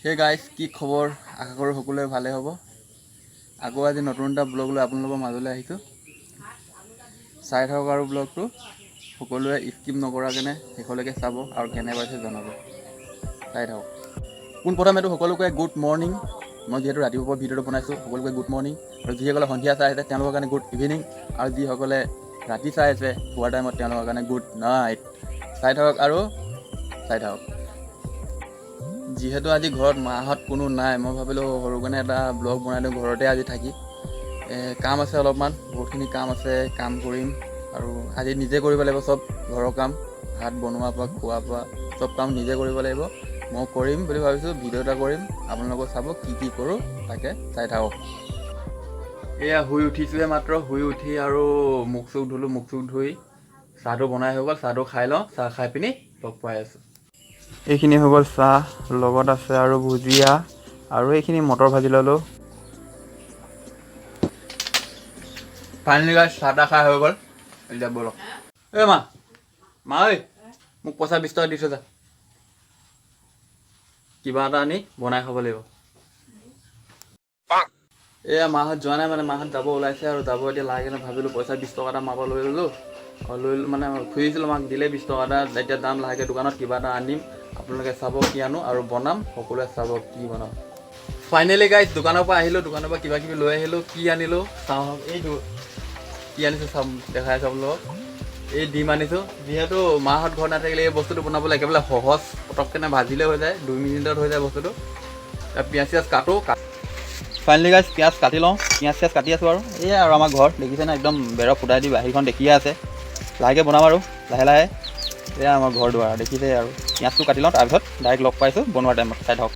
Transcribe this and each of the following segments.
Hey guys, কি খবৰ? আশা কৰোঁ সকলোৱে ভালে হ'ব। আকৌ আজি নতুন এটা ব্লগ লৈ আপোনালোকৰ মাজলৈ আহিছোঁ। চাই থাকক আৰু ব্লগটো সকলোৱে স্কিপ নকৰাকেনে শেষলৈকে চাব আৰু কেনে পাইছে জনাব। চাই থাকক। পোনপ্ৰথমেতো সকলোকে গুড মৰ্ণিং। মই যিহেতু ৰাতিপুৱা ভিডিঅ'টো বনাইছোঁ, সকলোকে গুড মৰ্ণিং। আৰু যিসকলে সন্ধিয়া চাই আছে, তেওঁলোকৰ কাৰণে গুড ইভিনিং। আৰু যিসকলে ৰাতি চাই আছে শোৱাৰ টাইমত, তেওঁলোকৰ কাৰণে গুড নাইট। চাই থাকক আৰু চাই থাকক। যিহেতু আজি ঘৰত মাহঁত কোনো নাই, মই ভাবিলোঁ সৰু কাৰণে এটা ব্লগ বনাই দিওঁ ঘৰতে আজি থাকি। কাম আছে অলপমান, বহুতখিনি কাম আছে, কাম কৰিম। আৰু আজি নিজে কৰিব লাগিব চব ঘৰৰ কাম, ভাত বনোৱাৰ পৰা খোৱাৰ পৰা চব কাম নিজে কৰিব লাগিব। মই কৰিম বুলি ভাবিছোঁ, ভিডিঅ' এটা কৰিম, আপোনালোকে চাব কি কি কৰোঁ, তাকে চাই থাকক। এয়া শুই উঠিছোঁহে মাত্ৰ। শুই উঠি আৰু মুখ চুখ ধুলোঁ। মুখ চুখ ধুই চাহটো বনাই হৈ গ'ল, চাহটো খাই লওঁ। চাহ খাই পিনি লগ পাই আছোঁ। এইখিনি হৈ গ'ল চাহ, লগত আছে আৰু ভুজিয়া আৰু এইখিনি মটৰ ভাজি ল'লোঁ। ফাইনেলি গাইজ, চাহ তাহ খাই হৈ গ'ল। এতিয়া ব'লক। এই মা, মা ঐ, মোক পইচা 20 টকা দি থৈ যা, কিবা এটা আনি বনাই খাব লাগিব। এয়া মাহঁত যোৱা নাই, মানে মাহঁত যাব ওলাইছে আৰু যাব এতিয়া লাহেকৈ। ভাবিলোঁ পইচা 20 টকা এটা মাৰ পৰা লৈ ল'লোঁ। লৈ মানে খুজিছিলোঁ মাক, দিলে 20 টকা এটা। এতিয়া যাম লাহেকৈ দোকানত, কিবা এটা আনিম। আপোনালোকে চাব কি আনো আৰু বনাম, সকলোৱে চাব কি বনাম। ফাইনেলি গাইজ, দোকানৰ পৰা আহিলোঁ। দোকানৰ পৰা কিবা কিবি লৈ আহিলোঁ। কি আনিলোঁ চাওঁ আহক। এইটো কি আনিছোঁ চাম, দেখাই আছোঁ আপোনালোকক। এই ডিম আনিছোঁ। যিহেতু মাহঁত ঘৰত নাথাকিলে এই বস্তুটো বনাবলৈ একেবাৰে সহজ, পটককেনে ভাজিলে হৈ যায়, 2 মিনিটত হৈ যায় বস্তুটো। পিঁয়াজ চিয়াজ কাটো। ফাইনেলি গাইজ, পিঁয়াজ কাটি লওঁ। পিঁয়াজ চিয়াজ কাটি আছোঁ। আৰু এয়া আৰু আমাৰ ঘৰ দেখিছেনে, একদম বেৰৰ ফুটাই দি বাহিৰখন দেখিয়ে আছে। লাহেকৈ বনাম আৰু লাহে লাহে। এয়া আমাৰ ঘৰ দুৱাৰ দেখিছে। আৰু পিঁয়াজটো কাটি লওঁ, তাৰপিছত ডাইৰেক্ট লগ পাইছোঁ বনোৱাৰ টাইমত। চাই থাকক।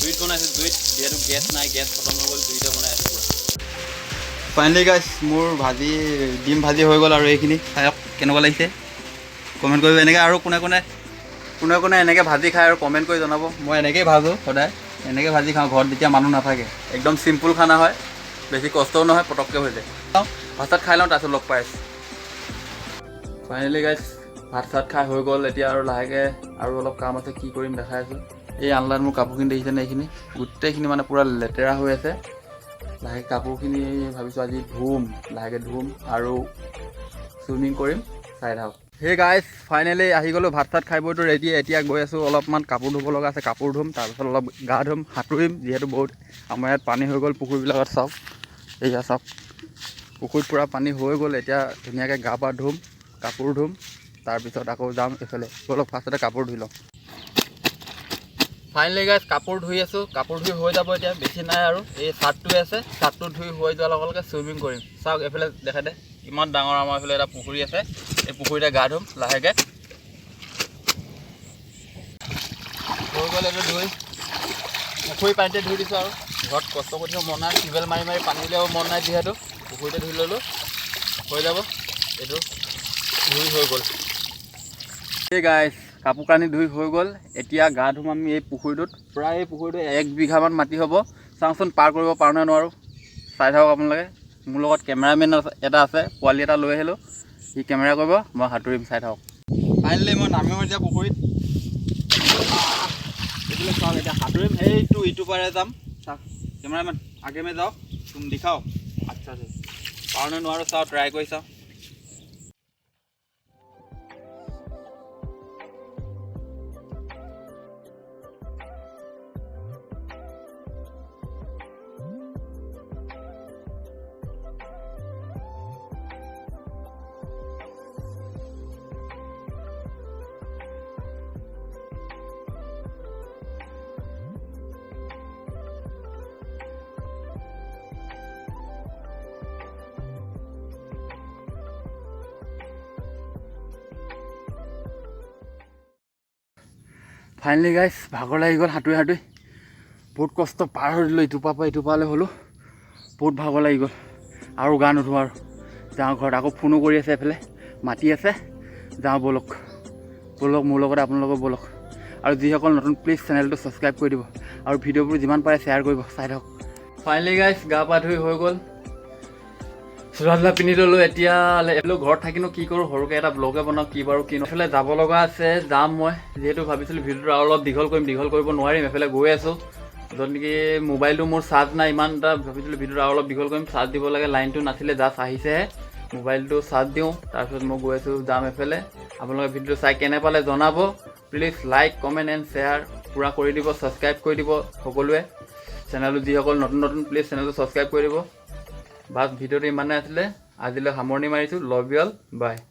জুইত বনাইছোঁ, জুইত। যিহেতু গেছ নাই, গেছ খতম হৈ গ'ল, জুইতে বনাই আছোঁ পূৰা। ফাইনেলি গাইজ, মোৰ ভাজি, ডিম ভাজি হৈ গ'ল। আৰু এইখিনি চাওক, কেনেকুৱা লাগিছে কমেণ্ট কৰিব। এনেকৈ আৰু কোনে কোনে এনেকৈ ভাজি খায় আৰু কমেণ্ট কৰি জনাব। মই এনেকৈয়ে ভাজোঁ, সদায় এনেকৈ ভাজি খাওঁ ঘৰত যেতিয়া মানুহ নাথাকে। একদম চিম্পুল খানা হয়, বেছি কষ্টও নহয়, পটককৈ হৈ যায়। ভাত চাত খাই লওঁ, তাৰপিছত লগ পাই আছোঁ। ফাইনেলি গাইজ, ভাত চাত খাই হৈ গ'ল। এতিয়া আৰু লাহেকৈ আৰু অলপ কাম আছে, কি কৰিম দেখাই আছোঁ। এই আনলাত মোৰ কাপোৰখিনি দেখিছেনে? এইখিনি গোটেইখিনি মানে পূৰা লেতেৰা হৈ আছে। লাহেকৈ কাপোৰখিনি ভাবিছোঁ আজি ধুম, লাহেকৈ ধুম আৰু চুইমিং কৰিম। চাই থাকক। সেই গাইজ, ফাইনেলি আহি গ'লোঁ। ভাত চাত খাই বৈতো ৰেডি। এতিয়া গৈ আছোঁ, অলপমান কাপোৰ ধুব লগা আছে, কাপোৰ ধুম, তাৰপিছত অলপ গা ধুম, সাঁতুৰিম। যিহেতু বহুত আমাৰ ইয়াত পানী হৈ গ'ল পুখুৰীবিলাকত। চাওক, এয়া চাওক, পুখুৰীত পূৰা পানী হৈ গ'ল। এতিয়া ধুনীয়াকৈ গা পা ধুম, কাপোৰ ধুম, তাৰপিছত আকৌ যাম এইফালে। ব'লক, ফাৰ্ষ্টতে কাপোৰ ধুই লওঁ। ফাইনেলি গাইজ, কাপোৰ ধুই আছোঁ। কাপোৰ ধুই হৈ যাব এতিয়া, বেছি নাই আৰু। এই চাৰ্টটোৱে আছে, চাৰ্টটো ধুই হৈ যোৱাৰ লগে লগে চুইমিং কৰিম। চাওক, এইফালে দেখাই দে, ইমান ডাঙৰ আমাৰ এইফালে এটা পুখুৰী আছে। এই পুখুৰীতে গা ধুম লাহেকৈ। হৈ গ'ল এইটো ধুই। পুখুৰী পানীতে ধুই দিছোঁ আৰু ঘৰত কষ্ট কৰি থাকিব মন নাই, টিউবৱেল মাৰি মাৰি পানী উলিয়াব মন নাই। যিহেতু পুখুৰীতে ধুই ল'লোঁ, হৈ যাব। এইটো ধুই হৈ গ'ল। এই গাইজ, কাপোৰ কানি ধুই হৈ গ'ল। এতিয়া গা ধুম আমি এই পুখুৰীটোত। প্ৰায় এই পুখুৰীটো 1 বিঘামান মাটি হ'ব। চাওঁচোন পাৰ কৰিব পাৰোঁ নে নোৱাৰোঁ, চাই থাকক আপোনালোকে। মোৰ লগত কেমেৰামেন এটা আছে, পোৱালি এটা লৈ আহিলোঁ। সি কেমেৰা কৰিব, মই সাঁতুৰিম। চাই থাকক। ফাইনেলি মই নামিম এতিয়া পুখুৰীত। এইফালে চাওক, এতিয়া সাঁতুৰিম। এইটো ইটো পাৰে যাম। চাওক, কেমেৰামেন, आगे में जाओ तुम, दिखाओ। আচ্ছা, পাৰোঁ নে নোৱাৰোঁ চাওঁ, ট্ৰাই কৰি চাওঁ। ফাইনেলি গাইজ, ভাগৰ লাগি গ'ল সাঁতুৰি সাঁতুৰি। বহুত কষ্ট, পাৰ হৈ দিলোঁ ইটোৰ পৰা ইটোৰ পাৰলৈ হ'লোঁ। বহুত ভাগৰ লাগি গ'ল। আৰু গা নুধো আৰু, যাওঁ ঘৰত। আকৌ ফোনো কৰি আছে, এইফালে মাতি আছে। যাওঁ ব'লক, ব'লক, মোৰ লগতে আপোনালোকো ব'লক। আৰু যিসকল নতুন, প্লিজ চেনেলটো ছাবস্ক্ৰাইব কৰি দিব আৰু ভিডিঅ'বোৰ যিমান পাৰে শ্বেয়াৰ কৰিব। চাই থাকক। ফাইনেলি গাইজ, গা পা ধুই হৈ গ'ল। চোলা তোলা পিন্ধি ল'লোঁ। এতিয়া এইবিলাক ঘৰত থাকিনো কি কৰোঁ, সৰুকৈ এটা ব্লগে বনাওঁ, কি বাৰু কি এইফালে যাব লগা আছে, যাম মই। যিহেতু ভাবিছিলোঁ ভিডিঅ'টো আৰু অলপ দীঘল কৰিম, দীঘল কৰিব নোৱাৰিম, এইফালে গৈ আছোঁ য'ত নেকি মোবাইলটো মোৰ চাৰ্জ নাই ইমান এটা। ভাবিছিলোঁ ভিডিঅ'টো আৰু অলপ দীঘল কৰিম, চাৰ্জ দিব লাগে, লাইনটো নাছিলে, জাষ্ট আহিছেহে। মোবাইলটো চাৰ্জ দিওঁ, তাৰপিছত মই গৈ আছোঁ, যাম এফালে। আপোনালোকে ভিডিঅ'টো চাই কেনে পালে জনাব। Please like, comment and share পূৰা কৰি দিব, ছাবস্ক্ৰাইব কৰি দিব সকলোৱে চেনেলটো। যিসকল নতুন নতুন, প্লিজ চেনেলটো ছাবস্ক্ৰাইব কৰি দিব। বাছ, ভিডিঅ'টো ইমানেই আছিলে, আজিলৈ সামৰণি মাৰিছোঁ। Love you all, bye.